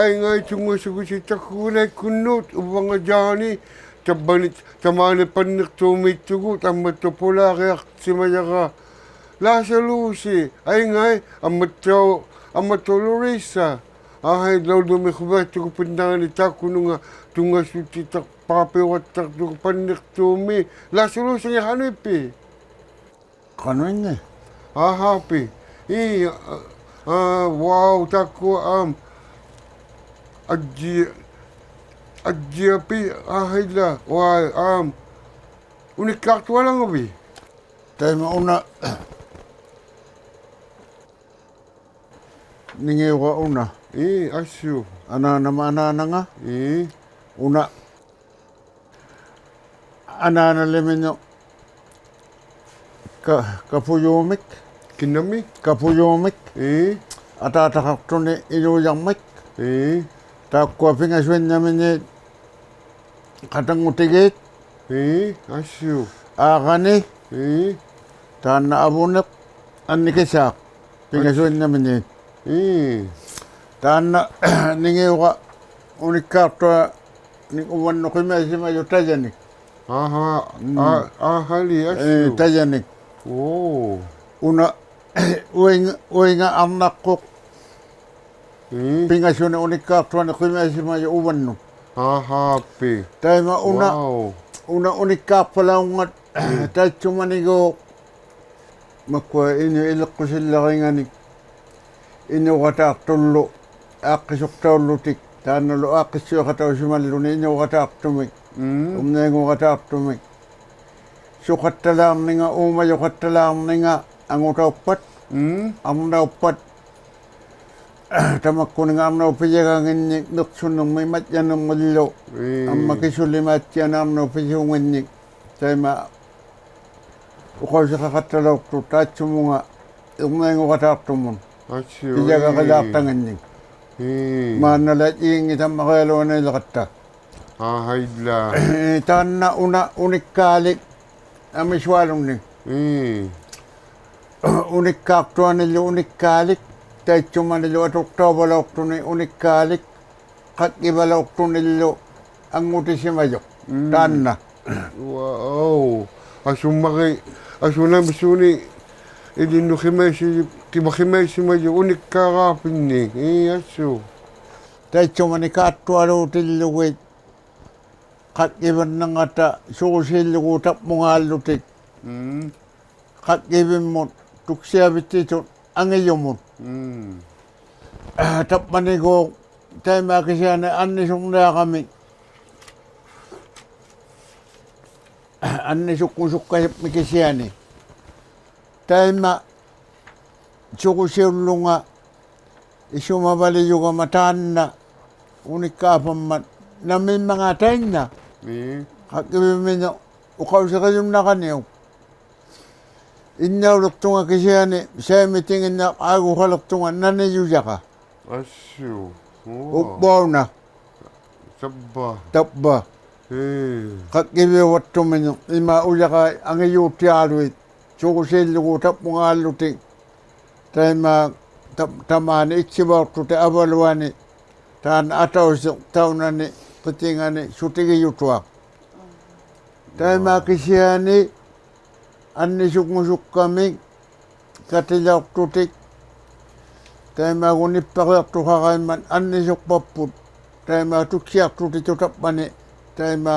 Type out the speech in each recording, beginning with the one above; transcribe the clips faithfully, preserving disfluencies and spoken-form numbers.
ᐊᐃᙵᐃ ᑐᙵᓱᒋᑦᓯ ᑕᑯᓐᓇᐃᒃᑯᓐᓄᑦ, ᐅᕙᖓ ᔮᓂ, ᑕᕝᕙᓂ, ᑕᒫᓂ ᐸᓐᓂᖅᑑᒦᑦᑐᒍᑦ, ᐊᒻᒪᑦᑕᐅᖅ ᐳᓛᕆᐊᖅᓯᒪᔭᕋ. ᓛᓴᓘᓯ, ᐊᐃᙵᐃ, ᐊᒻᒪᑦᑕᐅᖅ, ᐊᒻᒪᑦᑕᐅᖅ ᓗᕆᓴ. ᐊᕼᐊᐃ, ᓚᐅᓪᓗᒥ ᖁᕕᐊᑦᑐᒍᑦ ᐱᓐᓇᕋᓂ ᑕᑯᓄᖓ, ᑐᙵᓱᑦᑎᑕᖅ ᐹᐱᐅᕋᑦᑕᖅᑐᒍᑦ ᐸᓐᓂᖅᑑᒥ. ᓛᓴᓘᓯᖓ ᖃᓄᐃᑉᐱᑦ? ᖃᓄᐃᓐᓂ. ᐊᕼᐊᐱ. ᐄ, ᐋ, wow, ᑕᑯ, ᐊᒻ, ᐊᔾᔨ-, ᐊᔾᔨᐊᐱᒃ, ᐊᕼᐊᐃᓛ, wow, ᐊᒻ, ᐅᓂᒃᑳᖅᑐᐊᓚᖓᕕᑦ? ᑕᐃᒪ ᐅᓇ ᓂᖏᐅᕋ ᐅᓇ. ᐄ, ᐊᓱ. ᐊᓈᓇᒪ ᐊᓈᓇᖓ. ᐄ. ᐅᓇ. ᐊᓈᓇᓕᒥᓂᖅ ᑲ-, ᑲᐳᔫᒥᒃ. ᑭᓇᒥᒃ? ᑲᐳᔫᒥᒃ. ᐄ. ᐊᑖᑕᖃᖅᑐᓂ ᐃᓅᔭᕐᒥᒃ. ᐄ. ᑖᒃᑯᐊ ᐱᖓᓱᐃᓐᓇᒥᓃᑦ ᖃᑕᙳᑎᒌᑦ. ᐄ, ᐊᓱ. ᐋᕐᕋᓂ. ᐄ. ᑖᓐᓇ ᐊᕗᓂᖅ ᐊᓐᓂᑭᓵᖅ. ᐱᖓᓱᐃᓐᓇᒥᓃᑦ. ᐄ. ᑖᓐᓇ ᓂᖏᐅᕋ ᐅᓂᒃᑳᖅᑐᐊᓂᒃ ᐅᕙᓐᓄᑦ ᕿᒪᐃᓯᒪᔪᖅ ᑕᔭᓂᒃ. ᐊᕼᐊ, ᒻᒻ. ᐋ, ᐋᕼᐊᓕ, ᐄ, ᐊᓱ. ᑕᔭᓂᒃ. ᐆ. ᐅᓇ ᐅᐃᖓ, ᐅᐃᖓ ᐊᕐᓇᖅᑯᖅ. ᒻᒻ. ᐱᖓᓱᓂᒃ ᐅᓂᒃᑳᖅᑐᐊᓂᒃ ᕿᒪᐃᓯᒪᔪᖅ ᐅᕙᓐᓄᑦ. ᐊᕼᐊᐱᒃ. ᑕᐃᒪ ᐅᓇ, wow. ᐅᓇ ᐅᓂᒃᑳᖅᐸᓚᐅᕐᖓᑦ, ᒻᒻ. ᑕᐃᑦᓱᒪᓂᒎᖅ ᒪᒃᑯᐊ ᐃᓄᐃᑦ ᐃᓕᖅᑯᓯᓪᓚᕆᖓᓂᒃ ᐃᓅᖃᑦᑕᖅᑐᓪᓗ ᐋᖅᑭᓱᖅᑕᐅᓪᓗᑎᒃ, ᑖᓐᓇᓗ ᐋᖅᑭᔅᓱᐃᖃᑕᐅᓯᒪᓪᓗᓂ ᐃᓅᖃᑦᑕᖅᑐᒥᒃ, ᒻᒻ. ᐅᕐᓇᐃᖑᖃᑦᑕᖅᑐᒥᒃ. ᓱᖃᑦᑕᓛᕐᓂᖓ, ᐆᒪᔪᖃᑦᑕᓛᕐᓂᖓ, ᐊᖑᑕᐅᑉᐸᑦ, ᒻᒻ. ᐊᕐᓇᐅᑉᐸᑦ, ᑕᒪᒃᑯᓂᖓ ᐊᕐᓇᐅᑉ ᐱᔭᒃᑲᖏᓐᓂᒃ, ᒥᖅᓱᓂᕐᒥᒃ, ᒪᑦᔭᓂᕐᒥᓪᓗ, ᐄ. ᐊᒻᒪ ᑭᓱᓕᒫᑦᓯᐊᕐᓇᐅᑉ ᐱᓲᖏᓐᓂᒃ, ᑕᐃᒪ ᐅᖃᐅᓯᖃᖃᑦᑕᓚᐅᖅᑐᑦ ᑖᑦᓱᒧᖓ ᐅᕐᓇᐃᖑᖃᑦᑕᖅᑐᒧᑦ. ᐊᓱ, ᐱᔭᒃᑲ ᐄ. ᕿᓛᖅᑕᖏᓐᓂᒃ. ᐄ. ᒫᓐᓇᓕ ᐊᔾᔨᒌᙱᑕᒻᒪᕆᐊᓗᐊᓇᐃᓕᕋᑦᑕ. ᐊᕼᐊᐃᓛ. ᐄ, ᑖᓐᓇ ᐅᓇ ᐅᓂᒃᑳᓕᒃ ᐊᒥᓱᐊᓗᓐᓂᒃ. ᐄ. ᐅᓂᒃᑳᖅᑐᐊᓂᓪᓗ ᐅᓂᒃᑳᓕᒃ, ᑕᐃᑦᓱᒪᓂᓗ ᐊᑐᖅᑕᐅᕙᓚᐅᖅᑐᓂᒃ ᐅᓂᒃᑳᓕᒃ, ᖃᒡᒋᕙᓚᐅᖅᑐᓂᓪᓗ ᐊᖑᑎᓯᒪᔪᖅ, ᒻᒻ. ᑖᓐᓇ. Wow. ᐊᓱᒪᒋ, ᐊᓱᓇᒥᓱᓂ ᐃᓕᓐᓄᑦ ᕿᒪᐃᓯ-, ᕿᒪ-, ᕿᒪᐃᓯᒪᔪᖅ ᐅᓂᒃᑳᕌᐱᓐᓂᒃ. ᐄ, ᐊᓱ. ᑕᐃᑦᓱᒪᓂ ᖃᑦᑐᐊᓘᑎᓪᓗᒋᑦ ᖃᒡᒋᕙᓐᓂᕐᖓᑕ ᓱᕈᓰᓪᓗᒍ ᑕᑉᒧᖔᓪᓗᑎᒃ. ᒻᒻ. ᖃᒡᒋᕕᒻᒧᑦ, ᑐᒃᓯᐊᕕᑦᑎᑐᑦ, ᐊᖏᔪᒧᑦ. ᒻᒻ. ᑕᑉᐸᓂᒎᖅ, ᑕᐃᒪ ᑭᓯᐊᓂ ᐊᓐᓂᓱᕐᓂᐊᕋᒥᒃ. ᐊᓐᓂᓱᖕᖑᓱᒃᑲᒥᒃ ᑭᓯᐊᓂ. ᑕᐃᒪ ᓱᕈᓯᐅᓪᓗᖓ ᐃᓱᒪᕙᓕᔪᒐᒪ ᑖᓐᓇ ᐅᓂᒃᑳᐸᒻᒪᑦ ᓇᒦᒻᒪᖔᑕ ᐃᓐᓇ. ᐄ. ᖃᒡᒋᕕᒻᒥᓂᖅ ᐅᖃᐅᓯᕆᔪᓐᓇᕋᓂᐅᒃ. ᐃᓐᓇᐅᓕᖅᑐᖓ ᑭᓯᐊᓂ ᓴᐃᒥᑎᖏᓐᓇᖅ ᐋᒍᖃᓕᖅᑐᖓ ᓇᓂᔪᔭᕋ. ᐊᓱ. ᐆ. ᐅᕝᕙᐅᓇ. ᑕᕝᕙ. ᑕᕝᕙ. ᐄ. ᖃᒡᒋᕕᐅᕙᑦᑐᒥᓂᖅ ᐃᒫᒃ ᐅᔭᕋᐃᑦ ᐊᖏᔫᑦᑎᐊᓗᐃᑦ. ᓱᕈᓯᓪᓗᒍ ᑕᑉᒧᖔᓪᓗᑎᒃ. ᑕᐃᒪ ᑕ-, ᑕᒫᓂ ᐃᑦᓯᕙᐅᖅᑐᑎᒃ ᐊᕙᓗᐊᓂ. ᑖᓐᓇ ᐊᑕᐅᓯᖅ ᑕᐅᓇᓂ ᕿᑎᖓᓂ ᓱᑎᒋᔪᑐᐊᖅ. ᑕᐃᒪ ᑭᓯᐊᓂ ᐊᓐᓂᓱᖕᖑᓱᒃᑲᒥᒃ ᑲᑎᓚᐅᖅᑐᑎᒃ. ᑕᐃᒪᒎᖅ ᓂᑉᐸᕆᐊᖅᑐᖃᕋᐃᒻᒪᑦ ᐊᓐᓂᓱᖅᐸᑉᐳᑦ. ᑕᐃᒪ ᑐᒃᓯᐊᖅᑐᑎᑐᑦ ᑕᑉᐸᓂ. ᑕᐃᒪ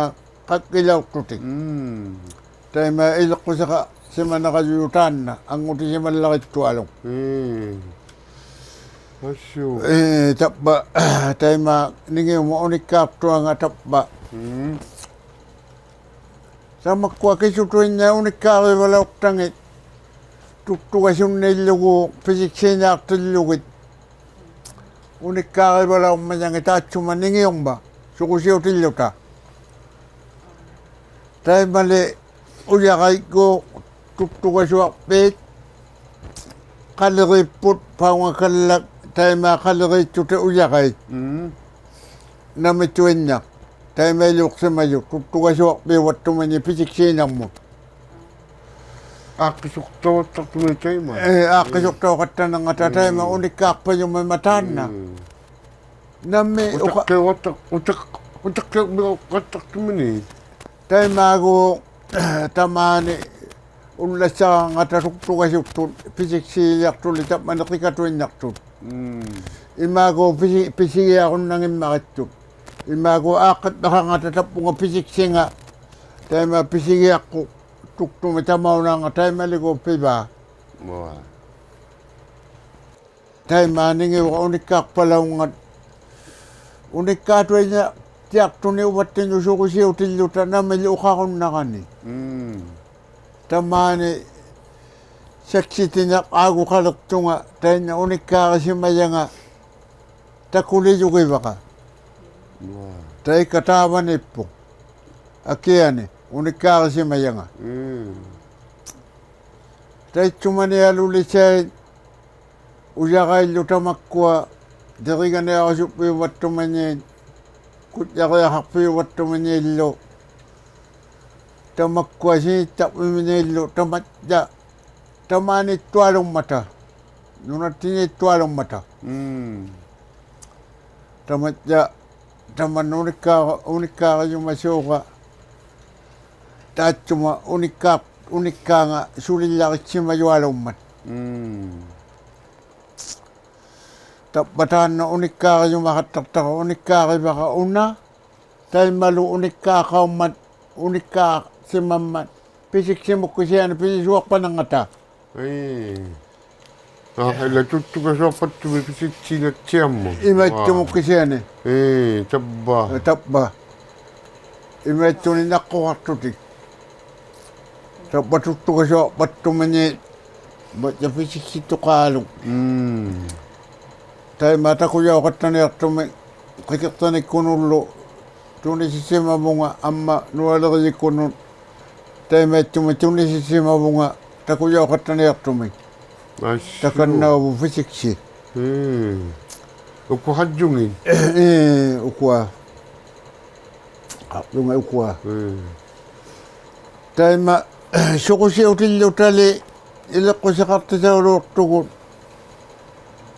ᖃᒡᒋᓚᐅᖅᑐᑎᒃ. ᒻᒻ. ᑕᐃᒪ ᐃᓕᖅᑯᓯᖃᓯᒪᓇᕋᔪᔪᖅ ᑖᓐᓇ ᐊᖑᑎᓯᒪᓪᓚᕆᑦᑐᐊᓗᒃ. ᐄ. ᐊᓱ. ᐄ, ᑕᕝᕙ, ᑕᐃᒪ ᓂᖏᐅᒧᑦ ᐅᓂᒃᑳᖅᑐᐊᖓ ᑕᕝᕙ. ᒻᒻ. ᑕᒪᒃᑯᐊ ᑭᓱᑐᐃᓐᓇᐃᑦ ᐅᓂᒃᑳᕆᕙᓚᐅᖅᑕᖏᑦ, ᑐᒃᑐᒐᓱᓐᓂᓪᓗᒍ ᐱᓯᒃᓰᓂᐊᖅᑎᓪᓗᒋᑦ. ᐅᓂᒃᑳᕆᕙᓚᐅᕐᒪᔭᖏᑦ ᑖᑦᓱᒪ ᓂᖏᐅᒻᒪᑦ, ᓱᕈᓯᐅᑎᓪᓗᑕ. ᑕᐃᒪᓕ ᐅᔭᕋᐃᒡᒎᖅ ᑐᒃᑐᒐᓱᐊᕐᕖᑦ, ᖃᓕᕇᑉᐳᑦ ᐸᐅᖓᑲᓪᓚᒃ, ᑕᐃᒪ ᖃᓕᕇᑦᓱᑎᒃ ᐅᔭᕋᐃᑦ. ᒻᒻ. ᓇᒥᑐᐃᓐᓇᖅ. ᑕᐃᒪᐃᓕᐅᖅᓯᒪᔪᖅ, ᑐᒃᑐᒐᓱᐊᕐᕖᑦᑐᒥᓂᖅ ᐱᓯᒃᓰᓂᐊᕐᒧᑦ. ᐋᖅᑭᓱᖅᑕᐅᖃᑦᑕᖅᑐᒥᒃ ᑕᐃᒪ. ᐄ, ᐋᖅᑭᓱᖅᑕᐅᖃᑦᑕᓐᓂᕐᖓᑕ ᑕᐃᒪ ᒻᒻ. ᐅᓂᒃᑳᖅᐸᔪᒻᒪᑦ ᑕᓐᓇ. ᒻᒻ. ᓇᒥ ᐅᑕᖅᑭᐅᖃᑦᑕᖅ-, ᐅᑕᖅ-, ᐅᑕᖅᑭᐅᕐᒥᒃ ᐅᖃᑦᑕᖅᑐᒥᓃᑦ. ᑕᐃᒪᒎᖅ ᑕᒫᓂ ᐅᓪᓚᓴᕋᖓᑕ ᑐᒃᑐᒐᓱᒃᑐᑦ ᐱᓯᒃᓯᒋᔭᖅᑐᓕ ᑕᒪᓐᓇ ᕿᑲᑐᐃᓐᓇᖅᑐᑦ. ᒻᒻ. ᐃᒪᒎᖅ ᐱᓯ-, ᐱᓯᒋᐊᕈᓐᓇᙱᒻᒪᕆᑦᑐᑦ. ᐃᒪᒎᖅ ᐋᖅᑭᒻᒪᖃᕐᖓᑕ ᑕᑉᐳᖓ ᐱᓯᒃᓯᖓ. ᑕᐃᒪ ᐱᓯᒋᐊᖅᑯᖅ ᑐᒃᑐᒥ ᑕᒪᐅᓇᖓ ᑕᐃᒪᓕᒎᖅ ᐱᕚ. ᐅᐊ. ᑕᐃᒪ ᓂᖏᐅᕋ ᐅᓂᒃᑳᖅᐸᓚᐅᕐᖓᑦ. ᐅᓂᒃᑳᑐᐃᓐᓇᑦᑎᐊᖅᑐᓂ ᐅᕙᑦᑎᓐᓄᑦ ᓱᕈᓯᐅᑎᓪᓗᑕ ᓇᒥᓪᓗ ᐅᖃᕈᓐᓇᕋᓂ. ᒻᒻ. ᑕᒫᓂ ᓴᒃᓯᑎᓇᖅ ᐋᒍᖃᓕᖅᑐᖓ ᑕᐃᓐᓇ ᐅᓂᒃᑳᕆᓯᒪᔭᖓ ᑕᑯᓕᔪᒋᕙᒃᑲ. ᐅᐊ. ᑕᐃᑲ ᑖᕙᓃᑉᐳᖅ. ᐊᑭᐊᓂ ᐅᓂᒃᑳᕆᓯᒪᔭᖓ. ᒻᒻ. ᑕᐃᑦᓱᒪᓂᐊᓗᓕᓴᐃᑦ ᐅᔭᕋᐃᓪᓗ ᑕᒪᒃᑯᐊ ᑎᕆᒐᓂᐊᕈᓱᒃᐱᐅᕙᑦᑐᒥᓃᑦ, ᑯᔾᔭᕆᐊᖃᖅᐱᐅᕙᑦᑐᒥᓃᓪᓗ, ᑕᒪᒃᑯᐊ ᓯᓂᑦᑕᕐᕕᒥᓃᓪᓗ, ᑕᒪᑦᑕ, ᑕᒫᓃᑦᑐᐊᓘᒻᒪᑕ, ᓄᓇᑦᑎᓃᑦᑐᐊᓘᒻᒪᑕ. ᒻᒻ. ᑕᒪᑦᑕ, ᑕᒪᓐᓇ ᐅᓂᒃᑳ-, ᐅᓂᒃᑳᕆᔪᒪᓲᕋ, ᑖᑦᓱᒪ ᐅᓂᒃᑳ-, ᐅᓂᒃᑳᖓ ᓱᓕᓪᓚᕆᑦᓯᒪᔪᐊᓘᒻᒪᑦ. ᒻᒻ. ᑕᕝᕙ ᑖᓐᓇ ᐅᓂᒃᑳᕆᔪᒪᖃᑦᑕᖅᑕᕋ ᐅᓂᒃᑳᕆᕙᕋ ᐅᓇ, ᑕᐃᒪᓗ ᐅᓂᒃᑳᖃᐅᒻᒪᑦ, ᐅᓂᒃᑳᖅᓯᒪᒻᒪᑦ, ᐱᓯᒃᓯᒧᒃᑭᓯᐊᓂ ᐱᓯᓱᐊᖅᐸᓇᖓᑕ. ᐄ. ᐋ, ᐃᓛ ᑐᒃᑐᒐᓱᐊᖅᐸᑦᑐᒥ ᐱᓯᒃᓯᓇᑦᓯᐊᒧᑦ. ᐃᒪᐃᑦᑐᒧᒃᑭᓯᐊᓂ. ᐄ, ᑕᕝᕙ. ᑕᕝᕙ. ᐃᒪᐃᑦᑐᓂᒃ ᓇᒃᑯᖃᖅᑐᑎᒃ. ᑕᕝᕙ ᑐᒃᑐᒐᓱᐊᖅᐸᑦᑐᒥᓃᑦ, ᒪᑦᔭ ᐱᓯᒃᓯᑐᖃᓗᒃ. ᒻᒻ. ᑕᐃᒪ ᑕᑯᔭᐅᖃᑦᑕᓂᐊᖅᑐᒥᒃ, ᕿᑭᖅᑕᓂᒃᑯᓄᓪᓗ, ᑐᓂᓯᓯᒪᕗᖓ, ᐊᒻᒪ ᓄᐊᓕᕆᔨᒃᑯᓄᑦ, ᑕᐃᒪᐃᑦᑐᒥᒃ ᑐᓂᓯᓯᒪᕗᖓ, ᑕᑯᔭᐅᖃᑦᑕᓂᐊᖅᑐᒥᒃ. ᐊᓱ. ᑕᑲᓐᓇᐅᕗᖅ ᐱᓯᒃᓯ. ᒻᒻ. ᐅᑯᐊ ᖃᔾᔪᖏᑦ. ᐄ, ᐅᑯᐊ. ᖃᔾᔪᖓ ᐅᑯᐊ. ᒻᒻ. ᑕᐃᒪ ᓱᕈᓯᐅᑎᓪᓗᑕᓕ ᐃᓕᖅᑯᓯᖃᖅᑎᑕᐅᓗᐊᖅᑐᒍᑦ.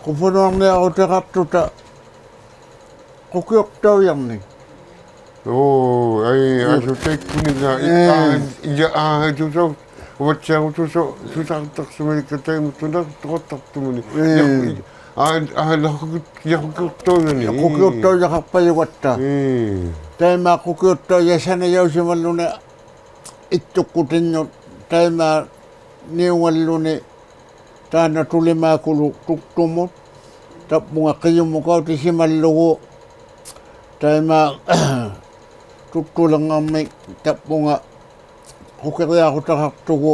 ᖁᕝᕙᓄᐊᕐᓂᐊᕈᑎᖃᖅᑐᑕ ᖁᑭᐅᖅᑕᐅᔭᕐᓂᒃ. ᐆ, ᐊᐃ, ᐊᓱ ᑕᐃᒃᑯᓂᖓ, ᐄ. ᐋ, ᐃᓛ, ᐋ, ᑐᓴ, ᐅᐊᑦᓯᐊᕈ ᑐᓴ, ᑐᓴᖃᑦᑕᖅᓯᒪᓂᒃᑲ ᑕᐃᒪ ᑐᓈᖅᑐᖃᑦᑕᖅᑐᒥᓂᒃ. ᐄ. ᔭ-, ᐋ, ᐋ, ᓚ ᖁᑭ-, ᔭ ᖁᑭᐅᖅᑕᐅᔭᕐᓂᒃ. ᖁᑭᐅᖅᑕᐅᔭᖃᖅᐸᔪᒐᑦᑕ. ᐄ. ᑕᐃᒪ ᖁᑭᐅᖅᑕᐅᔭᖅ ᓴᓇᔭᐅᓯᒪᓪᓗᓂ ᐃᑦᑐᒃᑯᑎᓐᓄᑦ ᑕᐃᒪ ᓂᐅᖓᓪᓗᓂ ᑖᓐᓇ ᑐᓕᒫᑯᓗᒃ ᑐᒃᑐᒧᑦ, ᑕᑉᐳᖓ ᕿᔪᒧᒃᑲᐅᑎᓯᒪᓪᓗᒍ, ᑕᐃᒪ ᑐᒃᑐᓕᕐᖓᒥᒃ ᑕᑉᐳᖓ ᖁᑭᕆᐊᕈᑕᖃᖅᑐᒍ,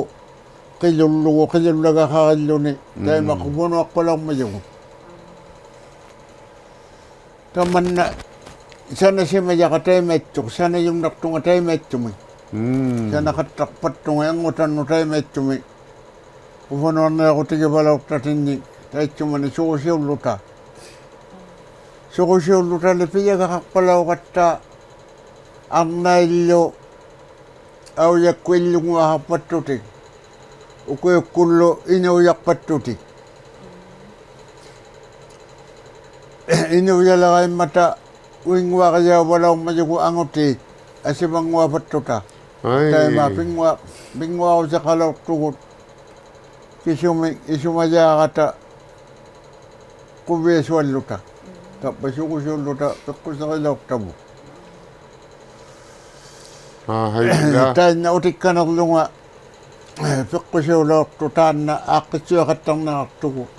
ᕿᓗᓪᓗᒍ, ᕿᓗᓪᓚᒐᖃᕆᓪᓗᓂ, ᑕᐃᒪ ᒻᒻ. ᖁᕝᕙᓄᐊᖅᐸᓚᐅᕐᒪᔪᒍᑦ. ᑕᒪᓐᓇ ᓴᓇᓯᒪᔭᕋ ᑕᐃᒪᐃᑦᑐᖅ, ᓴᓇᔪᓐᓇᖅᑐᖓ ᑕᐃᒪᐃᑦᑐᒥᒃ. ᒻᒻ. ᓴᓇᖃᑦᑕᖅᐸᑦᑐᖓ ᐃᕐᖑᑕᓐᓄᑦ ᑕᐃᒪᐃᑦᑐᒥᒃ. ᖁᕝᕙᓄᐊᕐᓂᐊᕈᑎᒋᕙᓚᐅᖅᑕᑦᑎᓐᓂᒃ, ᑕᐃᑦᓱᒪᓂ ᓱᕈᓯᐅᓪᓗᑕ. ᓱᕈᓯᐅᓪᓗᑕᓕ ᐱᔭᒐᖃᖅᐸᓚᐅᕋᑦᑕ ᐊᕐᓇᐃᓪᓗ ᐊᐅᔭᒃᑯᑦ ᐃᓪᓗᙳᐊᖃᖅᐸᑦᑐᑎᒃ. ᐅᑯᔪᒃᑯᓪᓗ ᐃᓅᔭᖅᐸᑦᑐᑎᒃ. ᐃᓅᔭᓕᕋᐃᒻᒪᑕ ᐅᐃᙳᐊᕆᔭᐅᕙᓚᐅᕐᒪᔪᒍᑦ ᐊᖑᑏᑦ ᐊᓯᕙᙳᐊᖅᐸᑦᑐᑕ. ᐊᐃ. ᑕᐃᒪ ᐱᙳᐊ-, ᐱᙳᐊᕈᓯᖃᓚᐅᖅᑐᒍᑦ ᑭᓱᒥᒃ ᐃᓱᒪᔮᕋᑕ ᖁᕕᐊᓱᐊᓪᓗᑕ. ᑕᕝᕙ ᓱᕈᓯᐅᓪᓗᑕ ᐱᖅᑯᓯᕆᓚᐅᖅᑕᕗᑦ. ᐋ, ᕼᐊᐃ, ᐃᓛ. ᑕᐃᓐᓇ ᐅᑎᒃᑲᓐᓂᕐᓗᖓ ᐱᖅᑯᓯᐅᓚᐅᖅᑐᖅ ᑖᓐᓇ ᐋᖅᑭᒃᓱᐊᖃᑦᑕᕐᓂᐊᖅᑐᒍᑦ.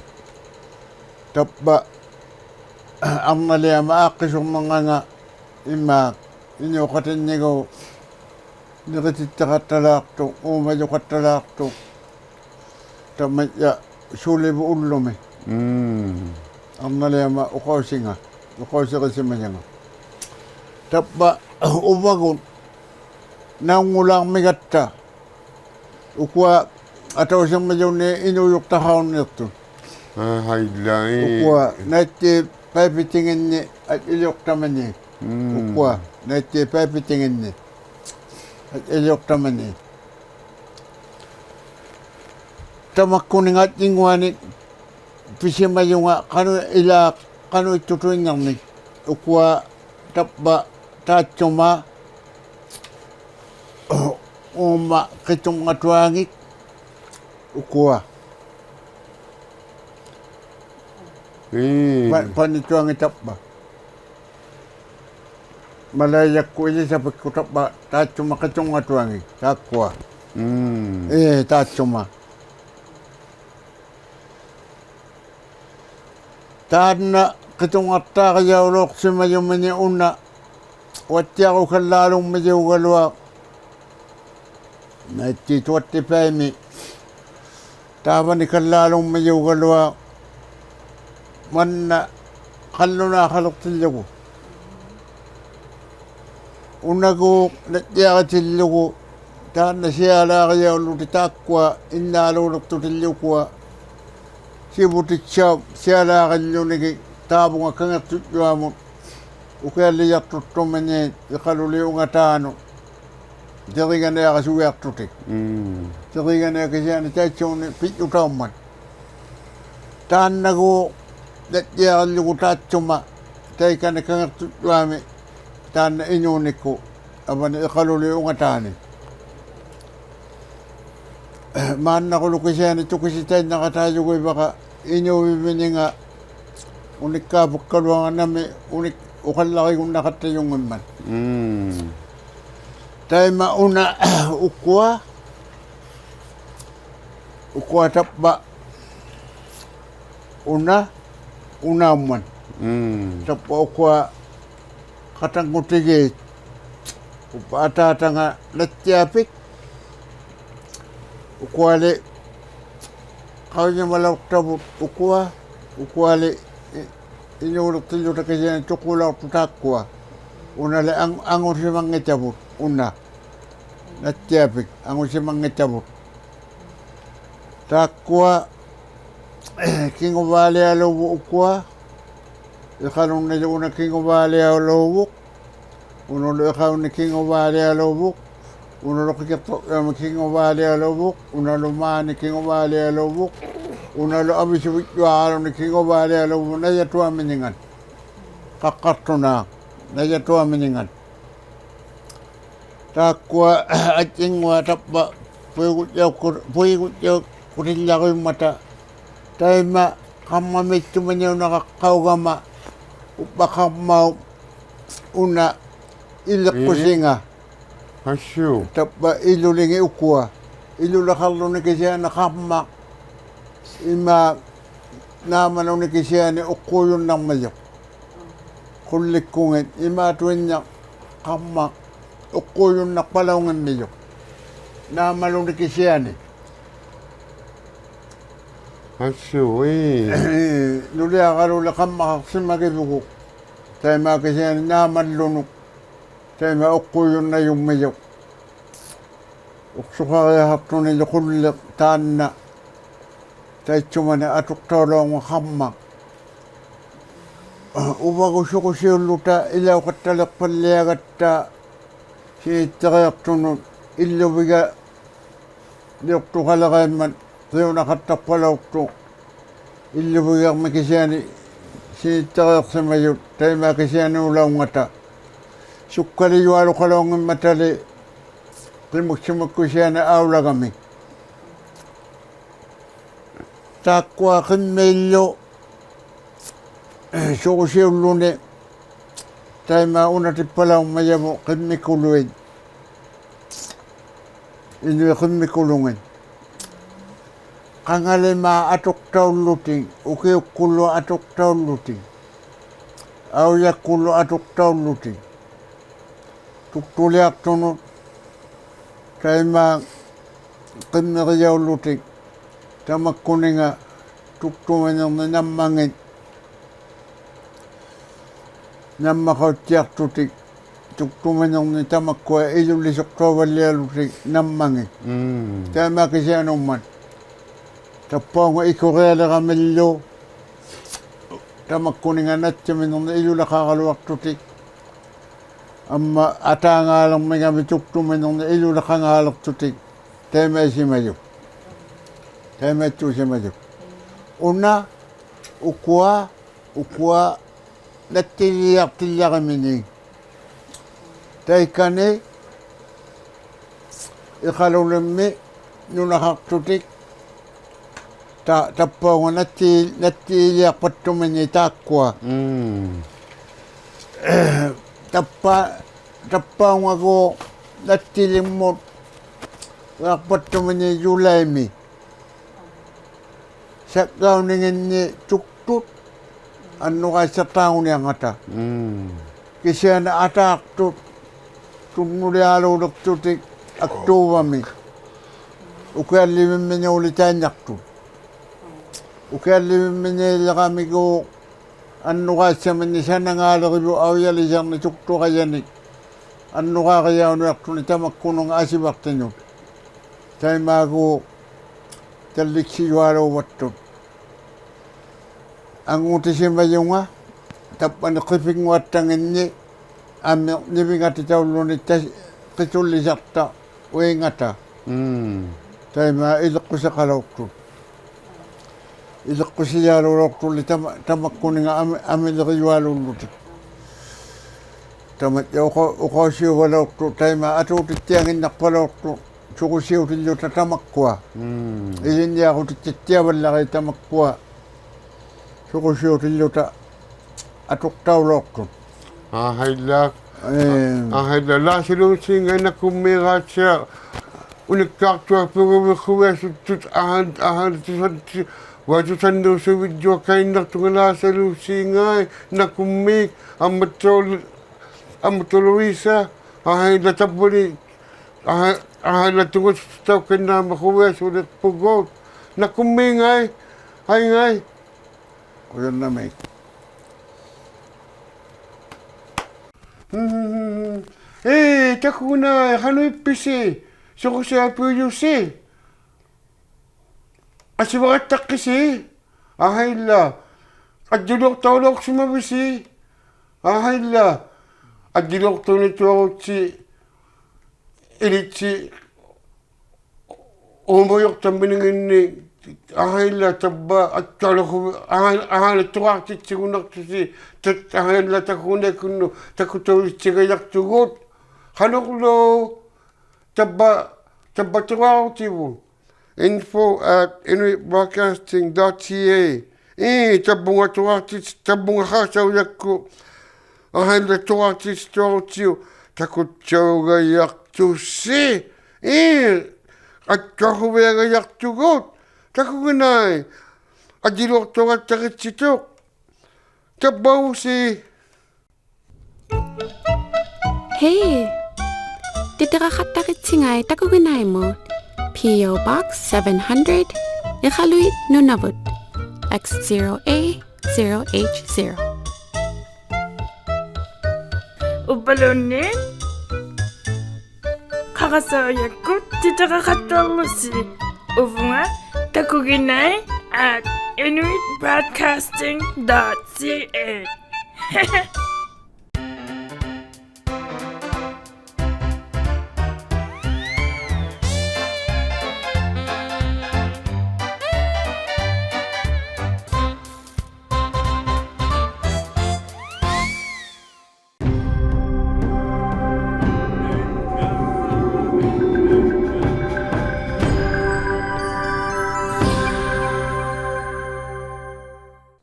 ᑕᕝᕙ ᐊᕐᓇᓕᐊᒪ ᐋᖅᑭᓱᕐᓂᕐᖓᖓ ᐃᒫᒃ ᐃᓅᖃᑎᓐᓂᒎᖅ ᓂᕆᑎᑦᑎᖃᑦᑕᓛᖅᑐᖅ, ᐆᒪᔪᖃᑦᑕᓛᖅᑐᖅ. ᑕᒪᔾᔭ ᓱᓕᕗᑦ ᐅᓪᓗᒥ. ᒻᒻ. ᐊᕐᓇᓕᐊᒪ ᐅᖃᐅᓯᖓ, ᐅᖃᐅᓯᕆᓯᒪᔭᖓ. ᑕᕝᕙ ᐅᕙᒍᑦ ᓇᐅᙳᓛᕐᒥᒐᑦᑕ. ᐅᑯᐊ ᐊᑕᐅᓯᕐᒥᔪᓐᓃᑦ ᐃᓅᔪᖅᑕᖃᐅᓐᓃᖅᑐᑦ. ᐋ, ᕼᐊᐃᓛ. ᐅᑯᐊ ᓇᐃᑦᑏᑉ ᐸᐃᐱᑎᖏᓐᓂ ᐊᔾᔨᓕᐅᖅᑕᒪᓂ. ᒻᒻ. ᐅᑯᐊ ᓇᐃᑦᑏᑉ ᐸᐃᐱᑎᖏᓐᓂ ᐊᔾᔨᓕᐅᖅᑕᒪᓂ. ᑕᒪᒃᑯᓂᖓ ᐊᔾᔨᙳᐊᓂᒃ ᐱᓯᒪᔪᖓ ᖃᓄᖅ ᐃᓛᒃ ᖃᓄᐃᑦᑐᑐᐃᓐᓇᕐᓂᒃ. ᐅᑯᐊ ᑕᕝᕙ ᑖᑦᓱᒪ ᐆᒪ ᕿᑐᕐᖓᑐᐊᖏᑦ ᐅᑯᐊ. ᐄ. ᐸ-, ᐸᓂᑐᐊᖏᑦ ᑕᕝᕙ. ᒪᓚᐃᔭᒃᑯᑦ ᐃᓕᓴᐱᒃᑯᑦ ᑕᕝᕙ ᑖᑦᓱᒪ ᕿᑐᕐᖓᑐᐊᖏᑦ ᑖᒃᑯᐊ. ᒻᒻ. ᐄ, ᑖᑦᓱᒪ. ᑖᓐᓇ ᕿᑐᕐᖓᖅᑖᕆᔭᐅᓚᐅᖅᓯᒪᔪᒥᓂᖅ ᐅᓇ ᐅᐊᑦᑎᐊᕈᒃᑲᓪᓚᓗᖕᒥᔪᒐᓗᐊᖅ nineteen twenty-five-ᒥ ᑖᕙᓂᒃᑲᓪᓚᓗᖕᒥᔪᒐᓗᐊᖅ ᒫᓐᓇ ᖃᓪᓗᓈᖃᓕᖅᑎᓪᓗᒍ. ᐅᓇᒎᖅ ᓇᑦᑎᐊᕆᑎᓪᓗᒍ ᑖᓐᓇ ᓯᐊᓚᕆᔭᐅᓪᓗᑎᒃ ᑖᒃᑯᐊ ᐃᓐᓇᐊᓘᓕᖅᑐᑎᓪᓗᒍ ᐅᑯᐊ ᓯᕗᑎᑦᓴᐅᑉ ᓯᐊᓚᕆᓪᓗᓂᒋᑦ ᑖᕗᖓ ᑲᖏᖅᑐᔾᔪᐊᒧᑦ ᐅᑭᐊᓪᓕᔭᖅᑐᖅᑐᒥᓃᑦ ᐃᖃᓗᓕ ᐅᖓᑖᓄᑦ ᑎᕆᒐᓂᐊᕋᓱᒋᐊᖅᑐᑎᒃ. ᒻᒻ. ᑎᕆᒐᓂᐊᖅ ᑭᓯᐊᓂ ᑕᐃᑦᓱᖕᓂ ᐱᔾᔪᑕᐅᒻᒪᑦ. ᑖᓐᓇᒎᖅ ᓇᑦᑎᐊᕆᓪᓗᒍ ᑖᑦᓱᒪ ᑕᐃᑲᓂ ᑲᖏᖅᑐᔾᔪᐊᒥ ᑖᓐᓇ ᐃᓅᓂᒃᑯᑦ ᐊᕙᓂ ᐃᖃᓗᓕ ᐅᖓᑖᓂ. ᒫᓐᓇᑯᓗᒃ ᑭᓯᐊᓂ ᑐᑭᓯᑦᑕᐃᓐᓇᖃᑦᑕᔪᒍᕕᒃᑲ ᐃᓅᕕᕕᓂᖓ ᐅᓂᒃᑳᐸᒃᑲᓗᐊᖓ ᓇᒥ ᐅᓂ-, ᐅᖃᓪᓚᕆᒍᓐᓇᖃᑦᑕᔪᙱᒻᒪᑦ. ᒻᒻ. ᑕᐃᒪ ᐅᓇ ᐅᑯᐊ, ᐅᑯᐊ ᑕᕝᕙ ᐅᓇ, ᐅᓇ ᐅᒪᓐ. ᒻᒻ. ᑕᕝᕙ ᐅᑯᐊ ᖃᑕᙳᑎᒌᑦ. ᐅᐸ ᐊᑖᑕᖓ ᓇᑦᑎᐊᐱᒃ. ᐅᑯᐊᓕ ᖃᐅᔨᒪᓚᐅᖅᑕᕗᑦ ᐅᑯᐊ, ᐅᑯᐊᓕ ᐃ-, ᐃᓅᓕᖅᑎᓪᓗᑕ ᑭᓯᐊᓂ ᑐᑯᓚᐅᖅᑐᑦ ᑖᒃᑯᐊ. ᐅᓇᓕ ᐊᖑ-, ᐊᖑᓯᒪᙱᑕᕗᑦ, ᐅᓇ. ᓇᑦᑎᐊᐱᒃ, ᐊᖑᓯᒪᙱᑕᕗᑦ. ᑖᒃᑯᐊ ᑭᖑᕚᓕᐊᓘᕗᖅ ᐅᑯᐊ, ᐃᖃᓗᓐᓂᓗ ᐅᓇ ᑭᖑᕚᓕᐊᓘᕗᖅ, ᐅᓇᓗ ᐃᖃᐅᓂ ᑭᖑᕚᓕᐊᓘᕗᖅ, ᐅᓇᓗ ᕿᑭᖅᑕᕐᔪᐊᒥ ᑭᖑᕚᓕᐊᓘᕗᖅ, ᐅᓇᓗ ᒫᓂ ᑭᖑᕚᓕᐊᓘᕗᖅ, ᐅᓇᓗ ᐊᕕᓱᕕᔾᔪᐊᕌᓗᓂ ᑭᖑᕚᓕᐊᓘᕗᖅ, ᓇᔭᑐᐊᒥᓂᖓᑦ. ᖃᖅᑲᖅᑐᓈᖅ, ᓇᔭᑐᐊᒥᓂᖓᑦ. ᑖᒃᑯᐊ ᐊᔾᔨᙳᐊᑦ ᑕᕝᕙ ᐳᐃᒍᔾᔭᐅᒃᑯ-, ᐳᐃᒍᔾᔭᐅᒃᑯᑎᓪᓚᕆᐅᒻᒪᑕ. ᑕᐃᒪ ᖃᒻᒪᒥᑦᑐᒥᓂᐅᓇᕋᖅᑲᐅᒐᒪ ᐅᕝᕙ ᖃᒻᒪᐅᑉ ᐅᓇ ᐃᓕᖅᑯᓯᖓ. ᐄ. ᐊᓱ. ᑕᕝᕙ ᐃᓗᓕᖏᑦ ᐅᑯᐊ. ᐃᓗᓚᖃᕐᓗᓂ ᑭᓯᐊᓂ ᖃᒻᒪᖅ. ᐃᒫᒃ ᓈᒻᒪᓄᓂ ᑭᓯᐊᓂ ᐅᖅᑰᔪᓐᓇᕐᒥᔪᖅ. ᖁᓪᓕᒃᑯᖏᑦ ᐃᒫᑐᐃᓐᓇᖅ ᖃᒻᒪᖅ ᐅᖅᑰᔪᓐᓇᖅᐸᓚᐅᙱᒻᒥᔪᖅ. ᓈᒻᒪᓗᓂ ᑭᓯᐊᓂ. ᐊᓱ, ᐄ. ᓄᓕᐊᕋᓗᓕ ᖃᒻᒪᖃᖅᓯᒪᒋᕗᒍᑦ. ᑕᐃᒪ ᑭᓯᐊᓂ ᓈᒻᒪᓗᓄᒃ. ᑕᐃᒪ ᐅᖅᑰᔪᓐᓇᔪᒻᒥᔪᖅ. ᐅᖅᓱᖃᕆᐊᖃᖅᑐᓂᓗ ᖁᓪᓕᖅ ᑖᓐᓇ. ᑕᐃᑦᓱᒪᓂ ᐊᑐᖅᑕᐅᓚᐅᕐᒪᑦ ᖃᒻᒪᖅ. ᐅᕙᒍᑦ ᓱᕈᓯᐅᓪᓗᑕ ᐃᓚᐅᖃᑦᑕᓕᖅᐸᓪᓕᐊᒐᑦᑕ ᓯᓂᑦᑕᕆᐊᖅᑐᓄᑦ ᐃᓪᓗᕕᒐᓕᐅᖅᑐᖃᓕᕋᐃᒻᒪᑦ ᕿᐅᓇᖃᑦᑕᖅᐸᓚᐅᖅᑐᖅ. ᐃᓪᓗᕕᒐᕐᒥ ᑭᓯᐊᓂ ᓯᓂᑦᑕᕆᐊᖅᓯᒪᔪᑦ ᑕᐃᒪ ᑭᓯᐊᓂᐅᓚᐅᙵᑕ. ᓱᒃᑲᓕᔪᐊᓗᖃᓚᐅᙱᒻᒪᑕᓕ ᕿᒧᒃᓯᒧᒃᑯᑦ ᑭᓯᐊᓂ ᐊᐅᓚᒐᒥᒃ. ᑖᒃᑯᐊ ᕿᒻᒦᓪᓗ ᓱᕈᓯᐅᓪᓗᓂ ᑕᐃᒪ ᐅᓇᑎᑉᐸᓚᐅᕐᒪᔭᕗᑦ ᕿᒻᒥᑯᓗᐃᑦ. ᐃᓄᐃᑦ ᕿᒻᒥᑯᓗᖏᑦ. ᖃᖓᓕᒫᖅ ᐊᑐᖅᑕᐅᓪᓗᑎᒃ, ᐅᑭᐅᒃᑯᓪᓗ ᐊᑐᖅᑕᐅᓪᓗᑎᒃ, ᐊᐅᔭᒃᑯᓪᓗ ᐊᑐᖅᑕᐅᓪᓗᑎᒃ. ᑐᒃᑐᓕᐊᖅᑐᓄᑦ ᑕᐃᒪ ᕿᒻᒥᕆᔭᐅᓪᓗᑎᒃ, ᑕᒪᒃᑯᓂᖓ ᑐᒃᑐᒥᓂᕐᓂᒃ ᓇᒻᒪᖏᑦ ᓇᒻᒪᖃᐅᑦᑎᐊᖅᑐᑎᒃ, ᑐᒃᑐᒥᓂᕐᓂᒃ ᑕᒪᒃᑯᐊ ᐃᓗᓕᓱᖅᑕᐅᕙᓪᓕᐊᓗᑎᒃ ᓇᒻᒪᖏᑦ. ᒻᒻ. ᑕᐃᒪ ᑭᓯᐊᓂᐅᒻᒪᑦ. ᑕᑉᐸᐅᖓ ᐃᑯᕆᐊᓕᕋᒥᓪᓗ ᑕᒪᒃᑯᓂᖓ ᓇᑦᑎᒥᓂᕐᓂᒃ ᐃᓗᓚᖃᕋᓗᐊᖅᑐᑎᒃ. ᐊᒻᒪ ᐊᑖᖔᓕᕐᒥᒐᒥ ᑐᒃᑐᒥᓂᕐᓂᒃ ᐃᓗᓚᖃᖔᓕᖅᑐᑎᒃ. ᑕᐃᒪᐃᓯᒪᔪᖅ. ᑕᐃᒪᐃᑦᑑᓯᒪᔪᖅ. ᐅᓇ, ᐅᑯᐊ, ᐅᑯᐊ, nattiiliaqtillariminit. Taikani Iqalulimmi nunaqaqtutik ta-, tappaunga natti-, nattiiliaqpattuminit taakkua. Mm. Tappa-, tappaungaguuq nattilimmut iaqpattuminit July-mi. Shutdown-inginni tuktut annuqaissatauniangata. Mm. Kisiani ataaqtut tunnulialuuliqtutik October-mi. Ukiallivimminuuli tainaqtut. Ukiallivimminiiliramiguuq annuqaissaminni sanangaalirivut aujalisarni tuktuqajanik. Annuqaarijauniaqtunik tamakkununga asivaqtinut. Taimaaguuq talliksijualuuvattut. Angutisimajunga, tappani qipinnguattanginni, ammiq nivingatitaulluni ta-, qitullisaqta uingata. Mm. Taima iliqqusiqalauqtut. Iliqqusijaluulauqtulli tama-, tamakkuninga ami-, amilirijualuullutik. Tama, uqa-, uqausiuvalauqtut, taima atuutittianginnaqpalauqtut. Suqusiutilluta tamakkua. Mm. Ilinniaqutittiavallariit tamakkua. Suqusiutilluta atuqtaulauqtut. Aahailla. Ee. Aahailla Laasi Luusingai nakummiigaatsia unikkaaqtuaqpugut quviasuttut aahan-, aahan tusan-, vatusannuusuvijuakainnaqtunga Laasi Luusingai nakummiik ammattauq, ammattauq Luisa, aahailla tappani Aha, aha, ila tungustaukannama quviasuliqpugut. Nakummiingai, aingai. Qujannamiik. Hmm. Ee, takugnai, qanuippisi, suqusiapujusi. Asivaqattaqqisi, aahailla, ajjiluqtaulauqsimavisi, aahailla, ajjiluqtaunituarutsi, ilitsi, uumujuqtammininginni, aahailla, tavva, ajjaluqu, aaha-, aahailla, tuqaqtitsigunnaqtusi, tat-, aahailla, takugnaikkun, takutaujitsigajaqtugut, qanuqlu, tavva, tavva tuqarutivut. info at inuit broadcasting dot c a. Ii, tavvunga tuqaqtit-, tavvunga qaqtaujakku. Aahailla tuqaqtitsituarutsigu. Takutsaugajaqtusi. Ii, ajjaquviagajaqtugut. Takugnai. Ajjiluqtaugattaqitsituq. Tavvausi. Hey! Titiraqattaqitsingai takuginaimut. P O Box seven hundred, Iqaluit, Nunavut, X zero A zero H zero. Uvvaluunniit qaqasaujakkut titiraqattarlusi uvunga takuginai at inuit broadcasting dot c a.